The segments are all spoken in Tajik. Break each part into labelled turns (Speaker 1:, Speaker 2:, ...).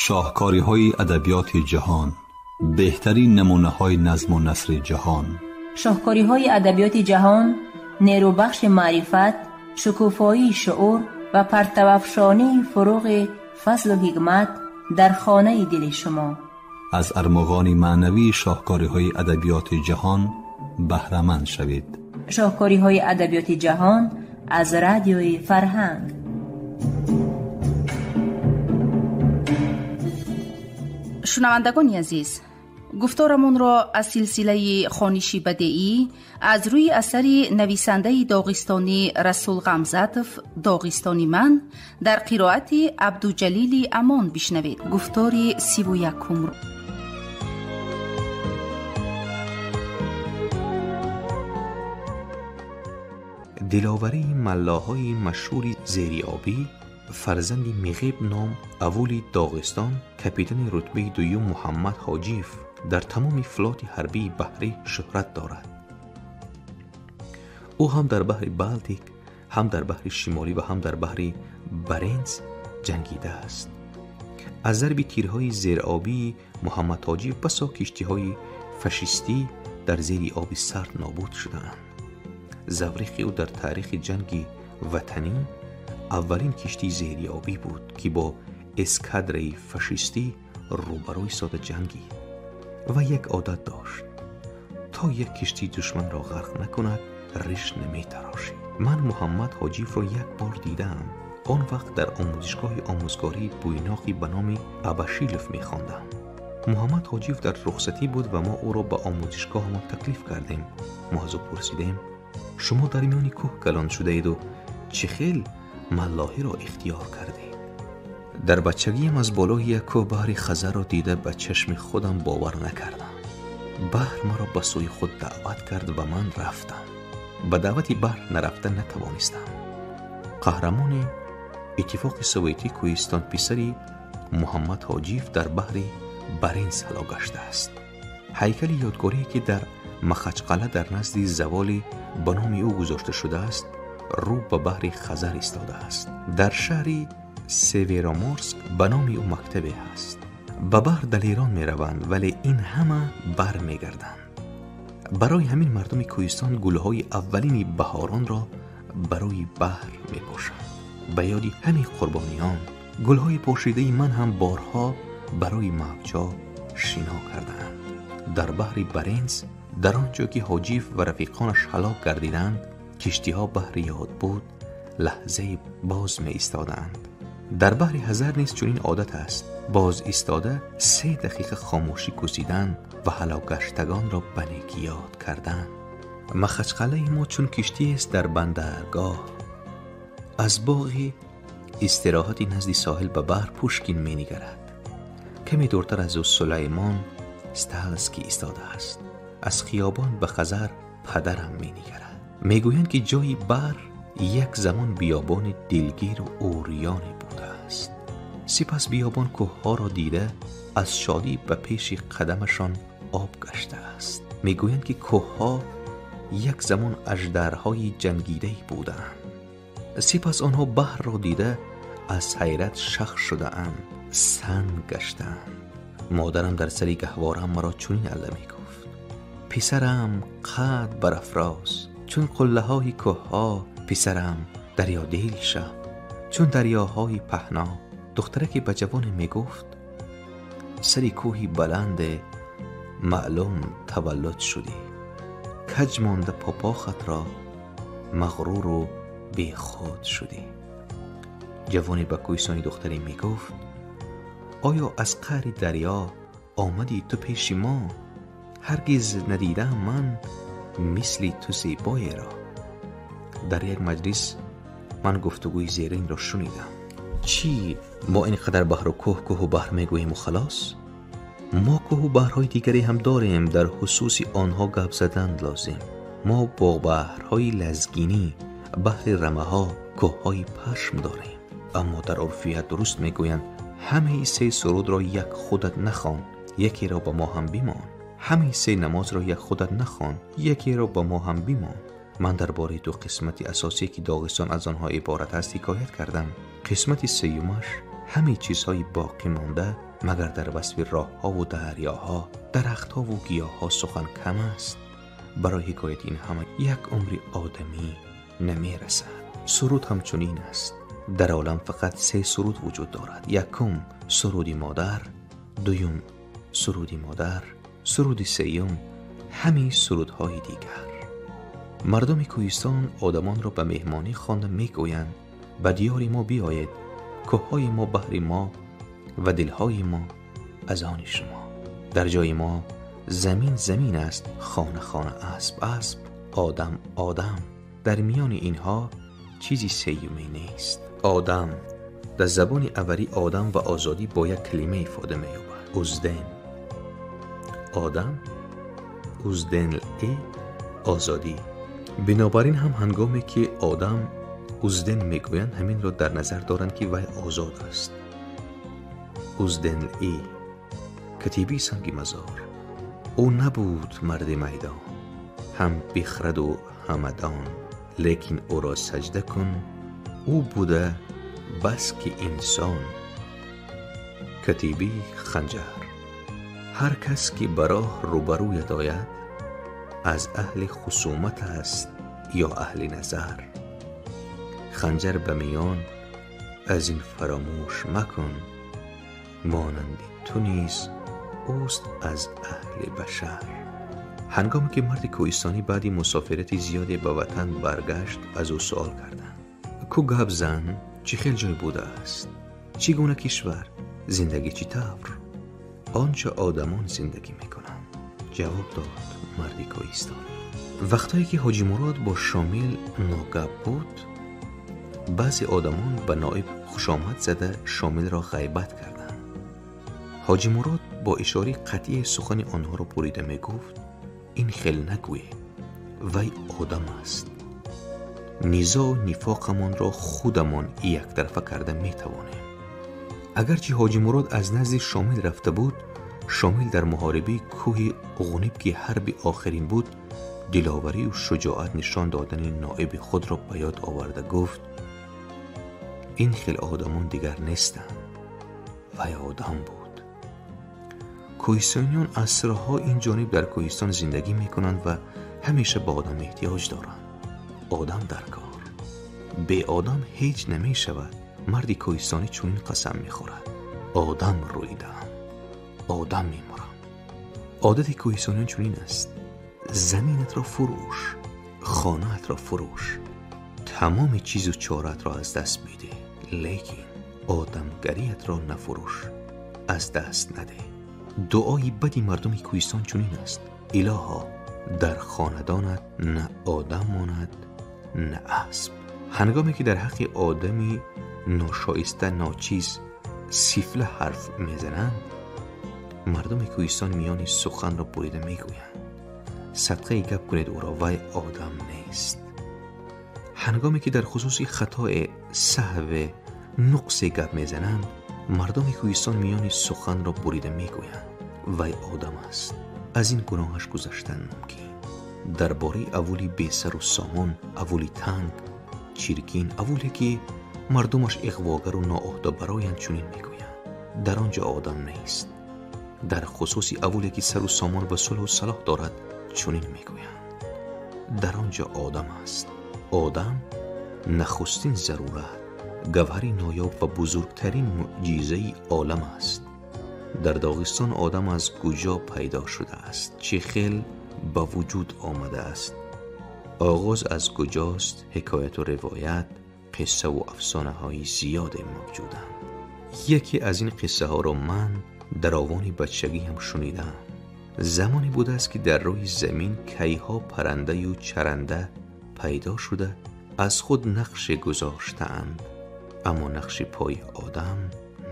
Speaker 1: Шоҳкориҳои адабиёти ҷаҳон, беҳтарин намунаҳои назму насри ҷаҳон.
Speaker 2: Шоҳкориҳои адабиёти ҷаҳон нерӯбахши маърифат, шукуфоии шуур ва партавафшонии фуруғи фазлу ҳикмат дар хонаи дили шумо.
Speaker 1: Аз армуғони маънавии шоҳкориҳои адабиёти ҷаҳон баҳраманд шавед.
Speaker 2: Шоҳкориҳои адабиёти ҷаҳон аз радиои Фарҳанг.
Speaker 3: Шунавандагони азиз, гуфторамонро аз силсилаи хониши бадеӣ аз рӯи асари нависандаи доғистонӣ Расул Ғамзатов «Доғистони ман» дар қироати Абдуҷалили Амон бишнавед. Гуфтори 31-умро.
Speaker 4: Диловарии маллоҳои машҳури зериобӣ, фарзанди Миғиб ном аввули Доғистон, капитани рутбаи дуюм Муҳаммад Ҳоҷиев дар тамоми флоти ҳарбии баҳрӣ шӯҳрат дорад. Ӯ ҳам дар баҳри Балтик, ҳам дар баҳри Шимолӣ ва ҳам дар баҳри Баренц ҷангидааст. Аз зарби тирҳои зеробии Муҳаммад Ҳоҷиев басо киштиҳои фашистӣ дар зери оби сард нобуд шудаанд. Завриқи ӯ дар таърихи ҷанги ватанӣ аввалин киштии зериобӣ буд, ки бо эскадраи фашистӣ рӯбарӯ истода ҷангид ва як одат дошт: то як киштии душманро ғарқ накунад, риш наметарошид. Ман Муҳаммад Ҳоҷиевро як бор дидаам. Он вақт дар омӯзишгоҳи омӯзгории Буйноқӣ ба номи Абашилов мехондам. Муҳаммад Ҳоҷиев дар рухсатӣ буд ва мо ӯро ба омӯзишгоҳамон таклиф кардем. Мо аз ӯ пурсидем: шумо дар миёни кӯҳ калон шудаеду чӣ хел маллоҳиро ихтиёр кардед? Дар бачагиам аз болои як кӯҳ баҳри Хазарро дида ба чашми худам бовар накардам. Баҳр маро ба сӯи худ даъват кард ва ман рафтам. Ба даъвати баҳр нарафта натавонистам. Қаҳрамони Иттифоқи Советӣ кӯҳистон писари Муҳаммад Ҳоҷиев дар баҳри Баренц ҳалок гаштааст. Ҳайкали ёдгорие, ки дар Махачқала дар назди заволи ба номи ӯ гузошта шудааст, рӯ ба баҳри Хазар истодааст. Дар шаҳри Североморск ба номи ӯ мактабе ҳаст. Ба баҳр далерон мераванд, вале ин ҳама бармегарданд. Барои ҳамин мардуми кӯҳистон гулҳои аввалини баҳоронро барои баҳр мепошанд. Ба ёди ҳамин қурбониён гулҳои пошидаи ман ҳам борҳо барои мавҷҳо шино кардаанд. Дар баҳри Баренц, дар он ҷо ки Ҳоҷиев ва рафиқонаш ҳалок гардиданд, киштиҳо баҳри ёдбуд лаҳзае боз меистоданд. Дар баҳри Ҳазар низ чунин одат аст: боз истода 3 дақиқа хомӯшӣ кӯсидан ва ҳалокгаштагонро ба некӣ ёд кардан. Махачқалаи мо чун киштиест дар бандаргоҳ. Аз боғи истироҳати назди соҳил ба баҳр Пушкин менигарад. Каме дуртар аз ӯ Сулаймон Сталский истодааст. Аз хиёбон ба Хазар падарам менигарад. Мегӯянд, ки ҷои баҳр як замон биёбони дилгиру урёне будааст. Сипас биёбон кӯҳҳоро дида аз шодӣ ба пеши қадамашон об гаштааст. Мегӯянд, ки кӯҳҳо як замон аждарҳои ҷангидае буданд. Сипас онҳо баҳрро дида аз ҳайрат шах шудаанд, санг гаштаанд. Модарам дар сари гаҳвораам маро чунин алла мегуфт: писарам, қад барафроз, чун қуллаҳои кӯҳҳо. Писарам, дарёдил шав, чун дарёҳои паҳно. Духтараке ба ҷавоне мегуфт: сари кӯҳи баланде маълум таваллуд шудӣ, каҷ монда попохатро мағруру бехуд шудӣ. Ҷавоне ба кӯҳистони духтаре мегуфт: оё аз қаъри дарё омадӣ ту пеши мо? Ҳаргиз надидаам ман мисли ту зебоеро. Дар як маҷлис ман гуфтугӯи зеринро шунидам: чӣ мо ин қадар баҳру кӯҳ, кӯҳу баҳр мегӯему халос? Мо кӯҳу баҳрҳои дигаре ҳам дорем, дар хусуси онҳо гап задан лозим. Мо бо баҳрҳои лазгинӣ, баҳри рамаҳо, кӯҳҳои пашм дорем. Аммо дар урфият дуруст мегӯянд: ҳамаи 3 сурудро як худат нахон, якеро ба мо ҳам бимон. Ҳамаи 3 намозро як худат нахон, якеро ба мо ҳам бимон. Ман дар бораи 2 қисмати асосие, ки Доғистон аз онҳо иборат аст, ҳикоят кардам. Қисмати сеюмаш ҳамаи чизҳои боқӣ монда Магар дар васфи роҳҳову дарёҳо, дарахтҳову гиёҳҳо сухан кам аст? Барои ҳикояти ин ҳама як умри одамӣ намерасад. Суруд ҳамчунин аст. Дар олам фақат се суруд вуҷуд дорад. Якум суруди модар, дуюм суруди модар, суруди сеюм ҳамин сурудҳои дигар. Мардуми кӯҳистон одамонро ба меҳмонӣ хонда мегӯянд: ба диёри мо биёед, кӯҳҳои мо баҳри мо ва дилҳои мо аз они шумо. Дар ҷои мо замин замин аст, хона хона, асп асп, одам одам. Дар миёни инҳо чизи сеюме нест. Одам дар забони аварӣ одам ва озодӣ бо як калима ифода меёбад: узден. Одам узден э озодӣ. Бинобар ин ҳам ҳангоме ки одам узден мегӯянд, ҳаминро дар назар доранд, ки вай озод аст. Узден э катибии санги мазор. Ӯ набуд марди майдон, ҳам бихраду ҳамадон, лекин ӯро саҷда кун, ӯ буда бас ки инсон. Катибии ханҷар. Ҳар кас ки ба роҳ рӯбарӯят ояд, аз аҳли хусумат аст ё аҳли назар. Ханҷар ба миён аз ин фаромӯш макун, монанди ту низ ӯст аз аҳли башар. Ҳангоме ки марди кӯҳистонӣ баъди мусофирати зиёде ба ватан баргашт, аз ӯ суол карданд: ку гап зан, чӣ хел ҷой будааст? Чӣ гуна кишвар? Зиндагӣ чӣ тавр? Он ча одамон зиндагӣ мекунанд, ҷавоб дод марди кӯҳистонӣ. Вақтое ки Ҳоҷӣ Мурод бо Шомил ногап буд, баъзе одамон ба ноиб хушомад зада Шомилро ғайбат карданд. Ҳоҷӣ Мурод бо ишораи қатъие сухани онҳоро бурида мегуфт: ин хел нагӯед, вай одам аст. Низоу нифоқамонро худамон яктарафа карда метавонем. Агарчи Ҳоҷӣ Мурод аз назди Шомил рафта буд, Шомил дар муҳорибаи кӯҳи Ғуниб, ки ҳарби охирин буд, диловарию шуҷоат нишон додани ноиби худро ба ёд оварда гуфт: ин хел одамон дигар нестанд, вай одам буд. Кӯҳистониён асрҳо ин ҷониб дар кӯҳистон зиндагӣ мекунанд ва ҳамеша ба одам эҳтиёҷ доранд. Одам дар кор. Бе одам ҳеҷ намешавад. Марди кӯҳистонӣ чунин қасам мехӯрад: одам рӯидаам, одам мемурам. Одати кӯҳистониён чунин аст: заминатро фурӯш, хонаатро фурӯш, тамоми чизу чораатро аз даст бидеҳ, лекин одамгариятро нафурӯш, аз даст надеҳ. Дуои бади мардуми кӯҳистон чунин аст: илоҳо, дар хонадонат на одам монад, на асп. Ҳангоме ки дар ҳаққи одами ношоиста, ночиз, сифла ҳарф мезананд, мардуми кӯҳистон миёни суханро бурида мегӯянд: садқаи гап кунед ӯро, вай одам нест. Ҳангоме ки дар хусуси хатое, саҳве, нуқсе гап мезананд, мардуми кӯҳистон миёни суханро бурида мегӯянд: вай одам аст, аз ин гуноҳаш гузаштан мумкин. Дар бораи аввули бесару сомон, аввули танг, чиркин, аввуле ки мардумаш иғвогару ноуҳдабароянд, чунин мегӯянд: дар он ҷо одам нест. Дар хусуси аввуле ки сару сомон ва сулҳу салоҳ дорад, чунин мегӯянд: дар он ҷо одам аст. Одам нахустин зарурат, гавҳари ноёб ва бузургтарин мӯъҷизаи олам аст. Дар Доғистон одам аз куҷо пайдо шудааст, чӣ хел ба вуҷуд омадааст, оғоз аз куҷост, ҳикояту ривоят, қиссаву афсонаҳои зиёде мавҷуданд. Яке аз ин қиссаҳоро ман дар овони бачагиам шунидам. Замоне будааст, ки дар рӯи замин кайҳо паррандаю чаранда пайдо шуда аз худ нақше гузоштаанд, аммо нақши пои одам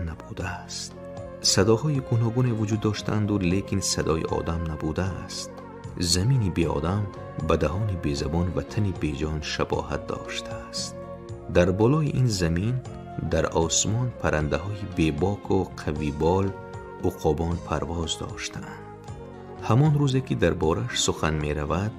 Speaker 4: набудааст. Садоҳои гуногуне вуҷуд доштаанду, лекин садои одам набудааст. Замини беодам ба даҳони безабон ва тани беҷон шабоҳат доштааст. Дар болои ин замин дар осмон паррандаҳои бебоку қавибол уқобон парвоз доштаанд. Ҳамон рӯзе ки дар бораш сухан меравад,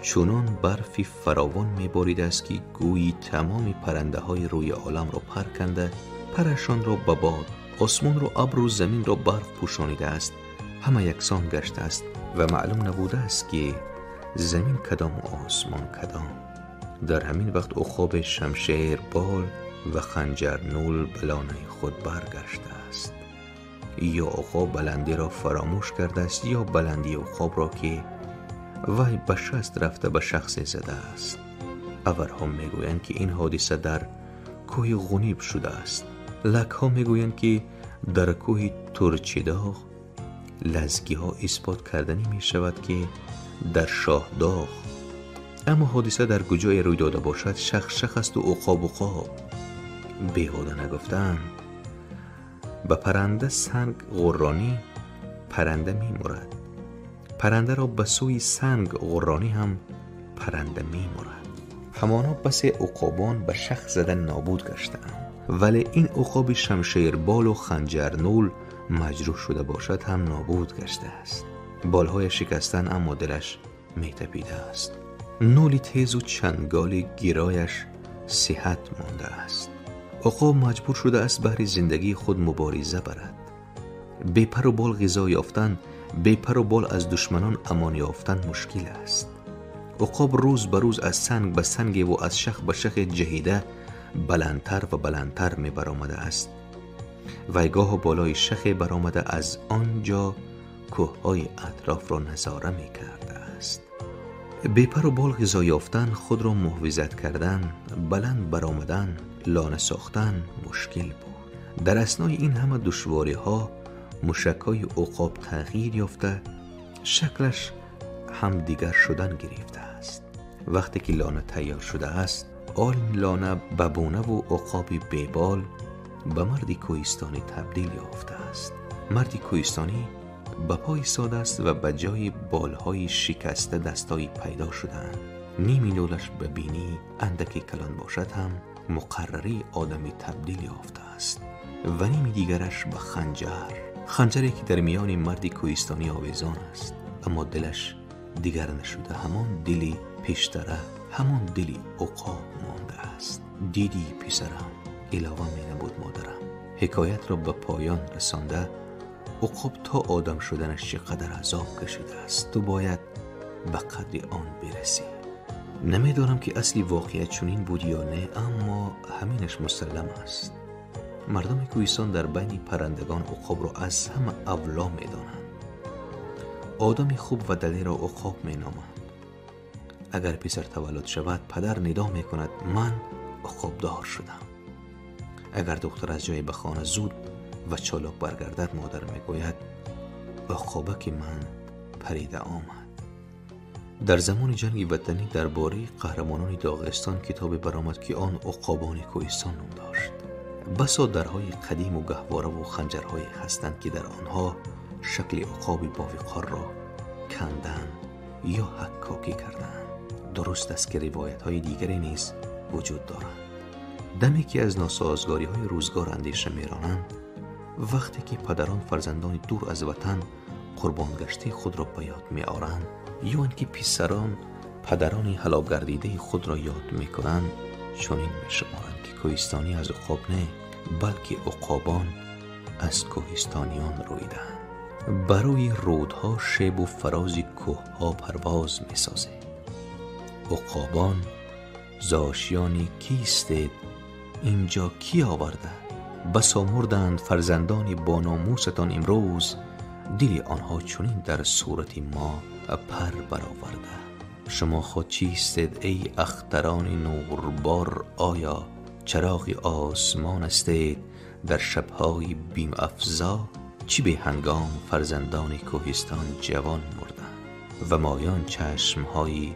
Speaker 4: чунон барфи фаровон меборидааст, ки гӯйи тамоми паррандаҳои рӯи оламро пар канда, парашонро ба бод Осмонро абру, заминро барф пӯшонидааст. Ҳама яксон гаштааст ва маълум набудааст, ки замин кадом ва осмон кадом. Дар ҳамин вақт уқоби шамшербол ва ханҷарнул ба лонаи худ баргаштааст. Ё уқоб баландиро фаромӯш кардааст, ё баландии уқобро, ки вай ба шаст рафта ба шахсе задааст. Аварҳо мегӯянд, ки ин ҳодиса дар кӯҳи Ғуниб шудааст. Лакҳо мегӯянд, ки дар кӯҳи Турчидоғ. Лазгиҳо исбот карданӣ мешавад, ки дар Шоҳдоғ. Аммо ҳодиса дар куҷое рӯй дода бошад, шах шах аст ва уқоб уқоб. Беҳуда нагуфтаанд: ба паранда санг ғурронӣ, паранда мемурад. Парандаро ба сӯи санг ғурронӣ ҳам паранда мемурад. Ҳамоно басе уқобон ба шах задан нобуд гаштаанд, вале ин уқоби шамшерболу ханҷарнул маҷрӯҳ шуда бошад ҳам нобуд гаштааст. Болҳояш шикастанд, аммо дилаш метапидааст. Нули тезу чанголи гирояш сиҳат мондааст. Уқоб маҷбур шудааст баҳри зиндагии худ мубориза барад. Бепару бол ғизо ёфтан, бепару бол аз душманон амон ёфтан мушкил аст. Уқоб рӯз ба рӯз аз санг ба сангеву аз шах ба шахе ҷаҳида баландтар ва баландтар мебаромадааст. Вай гоҳу болои шахе баромада, аз он ҷо кӯҳҳои атрофро назора мекардааст. Бепару бол ғизо ёфтан, худро муҳофизат кардан, баланд баромадан, лона сохтан мушкил буд. Дар аснои ин ҳама душвориҳо мушакҳои уқоб тағйир ёфта, шаклаш ҳам дигар шудан гирифтааст. Вақте ки лона тайёр шудааст, он лона ба бунаву уқоби бебол ба марди кӯҳистонӣ табдил ёфтааст. Марди кӯҳистонӣ ба по истодааст ва ба ҷои болҳои шикаста дастҳои пайдо шудаанд. Ними нолаш ба бинӣ андаке калон бошад ҳам муқаррарии одамӣ табдил ёфтааст ва ними дигараш ба ханҷар, ханҷаре ки дар миёни марди кӯҳистонӣ овезон аст, аммо дилаш дигар нашуда, ҳамон дили пештара, ҳамон дили уқоб мондааст. Дидӣ, писарам, илова менамуд модарам, ҳикоятро ба поён расонда, уқоб то одам шуданаш чӣ қадар азоб кашидааст. Ту бояд ба қадри он бирасӣ. Намедонам, ки асли воқеа чунин буд ё не, аммо ҳаминаш мусаллам аст. Мардуми кӯҳистон дар байни паррандагон уқобро аз ҳама авло медонанд. Одами хуб ва далерро уқоб меноманд. Агар писар таваллуд шавад, падар нидо мекунад: ман уқобдор шудам. Агар духтар аз ҷое ба хона зуд ва чолок баргардад, модар мегӯяд: уқобаки ман парида омад. Дар замони ҷанги ватанӣ дар бораи қаҳрамонони Доғистон китобе баромад, ки он уқобони кӯҳистон ном дошт. Басо дарҳои қадиму гаҳвораву ханҷарҳое ҳастанд, ки дар онҳо шакли уқоби бовиқорро канданд ё ҳаккокӣ карданд. Дуруст аст, ки ривоятҳои дигаре низ вуҷуд доранд. Даме ки аз носозгориҳои рӯзгор андеша меронанд, вақте ки падарон фарзандони дур аз ватан қурбонгаштаи худро ба ёд меоранд, ё ин ки писарон падарони ҳалокгардидаи худро ёд мекунанд, чунин мешуморанд, ки кӯҳистонӣ аз уқоб не, балки уқобон аз кӯҳистониён рӯиданд. Барои рӯдҳо шебу фарози кӯҳҳо парвоз месозед. Уқобон зошиёни кистед, инҷо кӣ оварда? Басо мурданд фарзандони бономусатон имрӯз, дили онҳо чунин дар сурати мо пар бароварда. Шумо худ чистед, эй ахтарони нурбор? Оё чароғи осмон ҳастед дар шабҳои бимафзо? Чӣ беҳангом фарзандони кӯҳистон ҷавон мурданд ва моён чашмҳои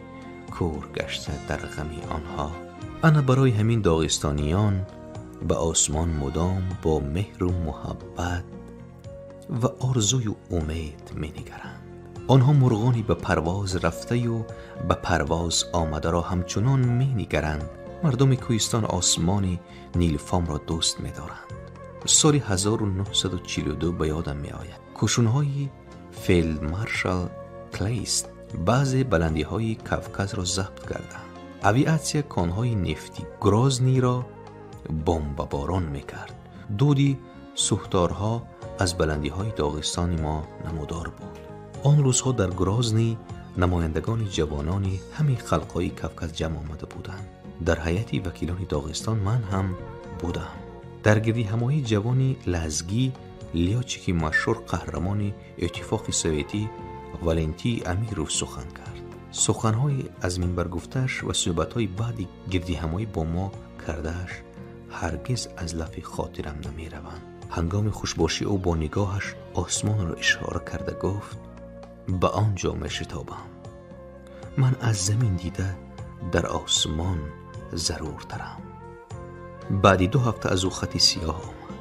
Speaker 4: кӯр гашта дар ғами онҳо. Ана барои ҳамин доғистониён ба осмон мудом бо меҳру муҳаббат ва орзую умед менигаранд. Онҳо мурғони ба парвоз рафтаю ба парвоз омадаро ҳамчунон менигаранд. Мардуми кӯҳистон осмони нилфомро дӯст медоранд. Соли 1942 ба ёдам меояд, кӯшунҳои фелдмаршал Клейст баъзе баландиҳои Кавказро забт карданд. Авиатсия конҳои нефти Грозниро бомбаборон мекард. Дуди Сӯхторҳо аз баландиҳои Доғистони мо намудор буд. Он рӯзҳо дар Грозний намояндагони ҷавонони ҳамаи халқҳои Кавказ ҷамъ омада буданд. Дар ҳайати вакилони Доғистон ман ҳам будам. Дар гирдиҳамоии ҷавони лазгӣ, лётчики машҳур, қаҳрамони Иттифоқи Советӣ Валентий Амиров сухан кард. Суханҳои аз минбар гуфтааш ва суҳбатҳои баъди гирдиҳамоӣ бо мо кардааш ҳаргиз аз лафи хотирам намераванд. Ҳангоми хушбошӣ ӯ бо нигоҳаш осмонро ишора карда гуфт: ба он ҷо мешитобам. Ман аз замин дида дар осмон заруртарам. Баъди 2 ҳафта аз ӯ хати сиёҳ омад.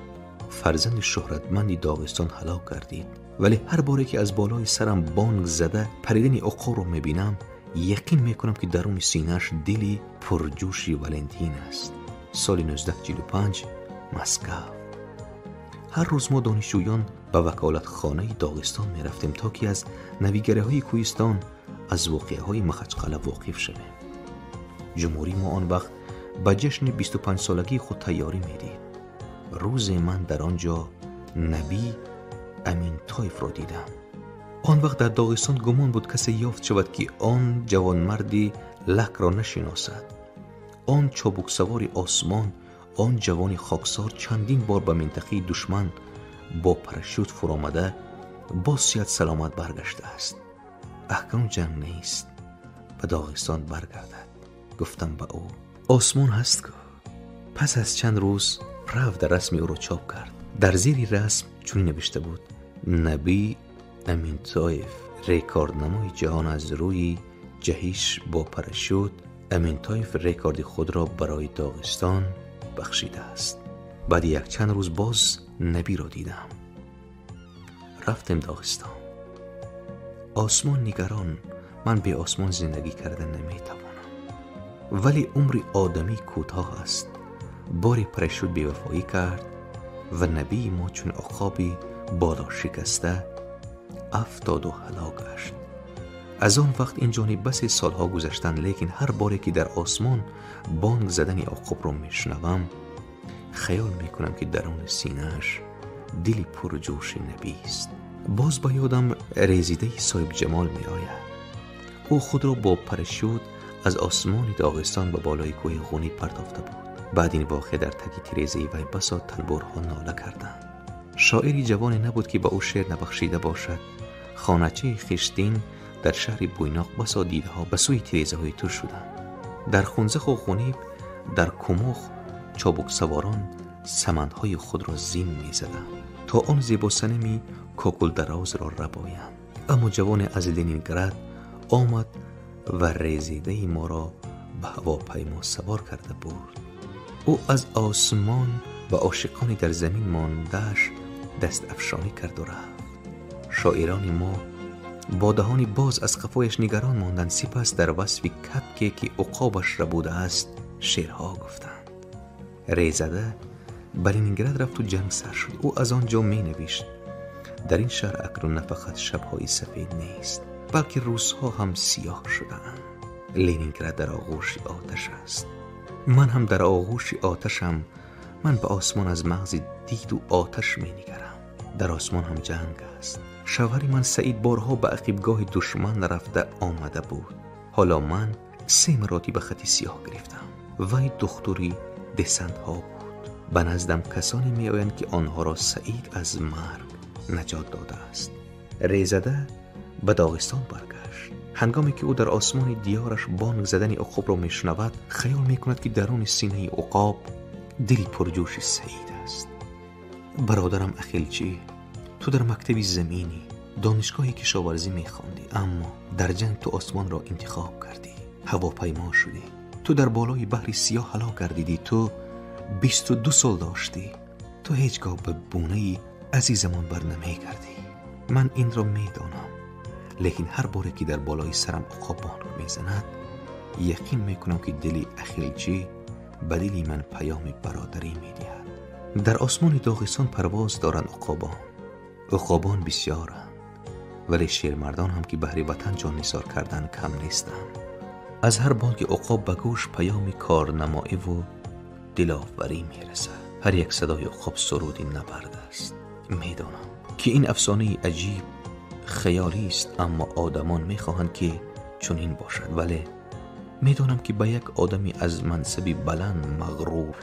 Speaker 4: Фарзанди шӯҳратманди Доғистон ҳалок гардид. Вале ҳар боре ки аз болои сарам бонг зада паридани уқобро мебинам, яқин мекунам ки даруни синааш дили пурҷӯши Валентин аст. Соли 1945, Москав. Ҳар рӯз мо донишҷӯён ба ваколатхонаи Доғистон мерафтем, то ки аз навигариҳои кӯҳистон, аз воқеаҳои Махачқала воқиф шавем. Ҷумҳурии мо он вақт ба ҷашни 25-солагии худ тайёрӣ медид. Рӯзе ман дар он ҷо Набӣ Аминтоевро дидам. Он вақт дар Доғистон гумон буд касе ёфт шавад, ки он ҷавонмарди лакро нашиносад. Он чобуксавори осмон, он ҷавони хоксор чандин бор ба минтақаи душман бо парашют фуромада боз сиҳат саломат баргаштааст. Акнун ҷанг нест, ба Доғистон баргардад, гуфтам ба ӯ. Осмон ҳаст ку. Пас аз чанд рӯз Правда расми ӯро чоп кард. Дар зери расм чунин навишта буд: Набӣ Аминтоев, рекорднамои ҷаҳон аз рӯи ҷаҳиш бо парашют, Аминтоев рекорди худро барои Доғистон бахшидааст. Баъди якчанд рӯз боз Набиро дидам. Рафтем Доғистон. Осмон нигарон, ман бе осмон зиндагӣ карда наметавонам. Вале умри одамӣ кӯтоҳ аст. Бори парашют бевафоӣ кард ва Набии мо чун уқоби боло шикаста афтоду ҳалок гашт. Аз он вақт ин ҷониб басе солҳо гузаштанд, лекин ҳар боре ки дар осмон бонг задани уқобро мешунавам, хаёл мекунам, ки даруни синааш дили пурҷӯши Набист. Боз ба ёдам резидаи Соҳибҷамол меояд. Ӯ худро бо парашют аз осмони Доғистон ба болои кӯҳи Ғунӣ партофта буд. Баъд ин воқеа дар таги тирезаи вай басо танбурҳо нола карданд. Шоири ҷавоне набуд, ки ба ӯ шеър набахшида бошад. Хоначаи хиштин дар шаҳри Буйноқ басо дидаҳо ба сӯи тирезаҳои ту шуданд. Дар Хунзаху Ғуниб, дар Кумух чобуксаворон самандҳои худро зин мезаданд, то он зебосанами кокулдарозро рабоянд. Аммо ҷавоне аз Ленинград омад ва резидаи моро ба ҳавопаймо савор карда бурд. Ӯ аз осмон ба ошиқони дар замин мондааш дастафшонӣ карду рафт. Шоирони мо бо даҳони боз аз қафояш нигарон монданд. Сипас дар васфи капке ки уқобаш рабудааст шеърҳо гуфтанд. Резада ба Ленинград рафту ҷанг сар шуд. Ӯ аз он ҷо менавишт: дар ин шаҳр акнун на фақат шабҳои сафед нест, балки рӯзҳо ҳам сиёҳ шудаанд. Ленинград дар оғӯши оташ аст. Ман ҳам дар оғӯши оташам. Ман ба осмон аз мағзи диду оташ менигарам. Дар осмон ҳам ҷанг аст. Шавҳари ман Саид борҳо ба ақибгоҳи душман рафта омада буд. Ҳоло ман 3 маротиба хати сиёҳ гирифтам. Вай духтури десантҳо буд. Ба наздам касоне меоянд, ки онҳоро Саид аз марг наҷот додааст. Резада ба Доғистон баргашт. Ҳангоме ки ӯ дар осмони диёраш бонг задани уқобро мешунавад, хаёл мекунад, ки даруни синаи уқоб дили пурҷӯши Саид аст. Бародарам Ахилчӣ, ту дар мактаби заминӣ, донишгоҳи кишоварзӣ мехондӣ, аммо дар ҷанг ту осмонро интихоб кардӣ, ҳавопаймо шудӣ. Ту дар болои баҳри сиёҳ ҳалок гардидӣ. Ту 22 сол доштӣ. Ту ҳеҷ гоҳ ба бунаи азизамон бар намегардӣ. Ман инро медонам, лекин ҳар боре ки дар болои сарам уқоб бонг мезанад, яқин мекунам, ки дили Ахилчӣ ба дили ман паёми бародарӣ медиҳад. Дар осмони Доғистон парвоз доранд уқобон. Уқобон бисёранд, вале шермардон ҳам ки баҳри ватан ҷон нисор кардан кам нестанд. Аз ҳар бонги уқоб ба гӯш паёми корнамоиву диловарӣ мерасад. Ҳар як садои уқоб суруди набард аст. Медонам ки ин афсонаи аҷиб хаёлӣ аст, аммо одамон мехоҳанд ки чунин бошад. Вале медонам ки ба як одами аз мансаби баланд мағрур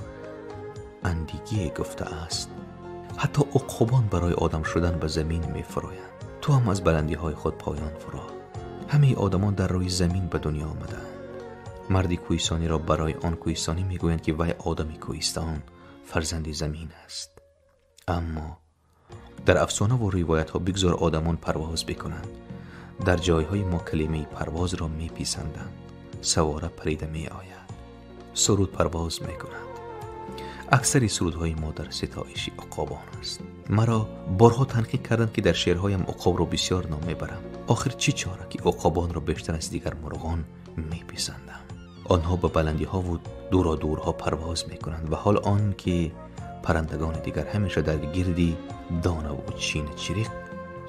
Speaker 4: андигӣ гуфтааст. Ҳатто уқобон барои одам шудан ба замин мефуроянд. Ту ҳам аз баландиҳои худ поён фуро. Ҳамаи одамон дар рӯи замин ба дунё омадаанд. Марди кӯҳистониро барои он кӯҳистонӣ мегӯянд ки вай одами кӯҳистон, фарзанди замин аст. Аммо дар афсона ва ривоятҳо бигзор одамон парвоз бикунанд. Дар ҷойҳои мо калимаи парвозро меписанданд. Савора парида меояд, суруд парвоз мекунад. Аксари сурудҳои мо дар ситоиши уқобон аст. Маро борҳо танқид карданд ки дар шеърҳоям уқобро бисёр ном мебарам. Охир чӣ чора ки уқобонро бештар аз дигар мурғон меписандам. Онҳо ба баландиҳо ва дуродурҳо парвоз мекунанд ва ҳол он ки паррандагони дигар ҳамеша дар гирди дона ва чина чириқ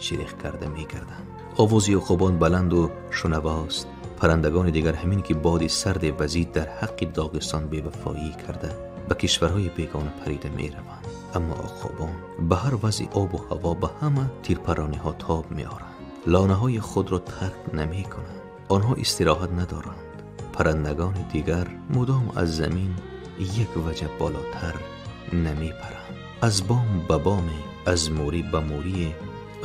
Speaker 4: чириқ карда мегарданд. Овози уқобон баланду шунавост. Паррандагони дигар ҳамин ки боди сарде вазид дар ҳаққи Доғистон бевафоӣ карда ба кишварҳои бегона парида мераванд. Аммо уқобон ба ҳар вазъи обу ҳаво ба ҳама тирпарониҳо тоб меоранд. Лонаҳои худро тарк намекунанд. Онҳо истироҳат надоранд. Паррандагони дигар мудом аз замин як ваҷаб болотар намепаранд. Аз бом ба боме, аз мӯрӣ ба мӯрие,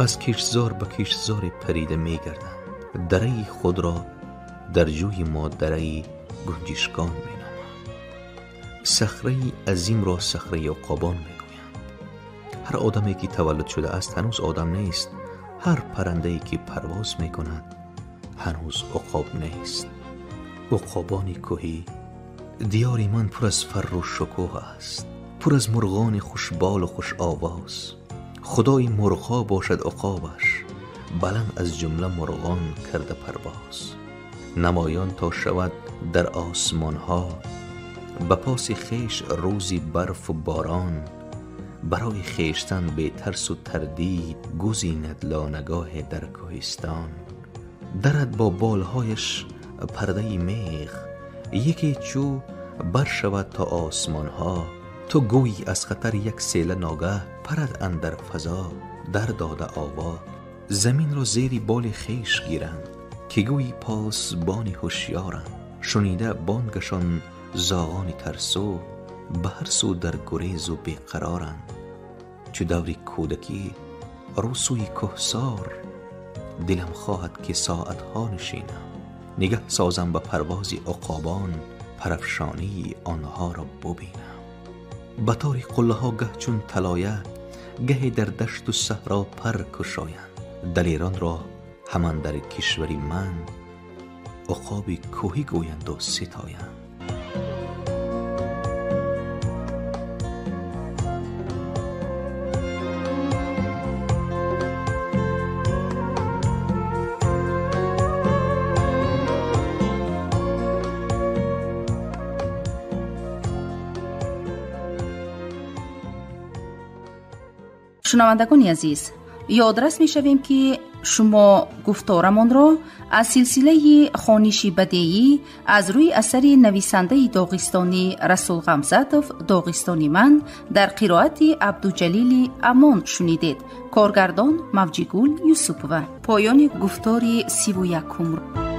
Speaker 4: аз киштзор ба киштзоре парида мегарданд. Дараи худро дар ҷӯи мо дараи гунҷишкон меноманд. Сахраи азимро сахраи уқобон мегӯянд. Ҳар одаме ки таваллуд шудааст ҳанӯз одам нест. Ҳар паррандае ки парвоз мекунад ҳанӯз уқоб нест. Уқобони кӯҳӣ, диёри ман пур аз фарру шукӯҳ аст, пур аз мурғони хушболу хушовоз. Худои мурғҳо бошад уқобаш, баланд аз ҷумла мурғон карда парвоз. Намоён то шавад дар осмонҳо, ба паси хеш рӯзи барфу борон. Барои хештан бетарсу тардид гузинад лонагоҳе дар кӯҳистон. Дарад бо болҳояш пардаи меғ, яке чӯ баршавад то осмонҳо. Ту гӯйӣ аз хатар як села ногаҳ парад андар фазо дар дода ово. Заминро зери боли хеш гиранд, ки гӯйӣ посбони ҳушёранд. Шунида бонгашон зоғони тарсу, ба ҳар сӯ дар гурезу беқароранд. Чу даври кӯдакӣ рӯ сӯи кӯҳсор, дилам хоҳад ки соатҳо нишинам. Нигаҳ созам ба парвози уқобон, парафшонии онҳоро бубинам. Ба тори қуллаҳо гаҳ чун талоя, гаҳе дар дашту саҳро пар кушоянд. Далеронро ҳаман дар кишвари ман уқоби кӯҳӣ гӯянду ситоянд.
Speaker 3: Шунавандагони азиз, ёдрас мешавем ки шумо гуфторамонро аз силсилаи хониши бадеӣ аз рӯи асари нависандаи доғистонӣ Расул Ғамзатов «Доғистони ман» дар қироати Абдуҷалили Амон шунидед. Коргардон Мавҷигул Юсупова. Поёни гуфтори 31.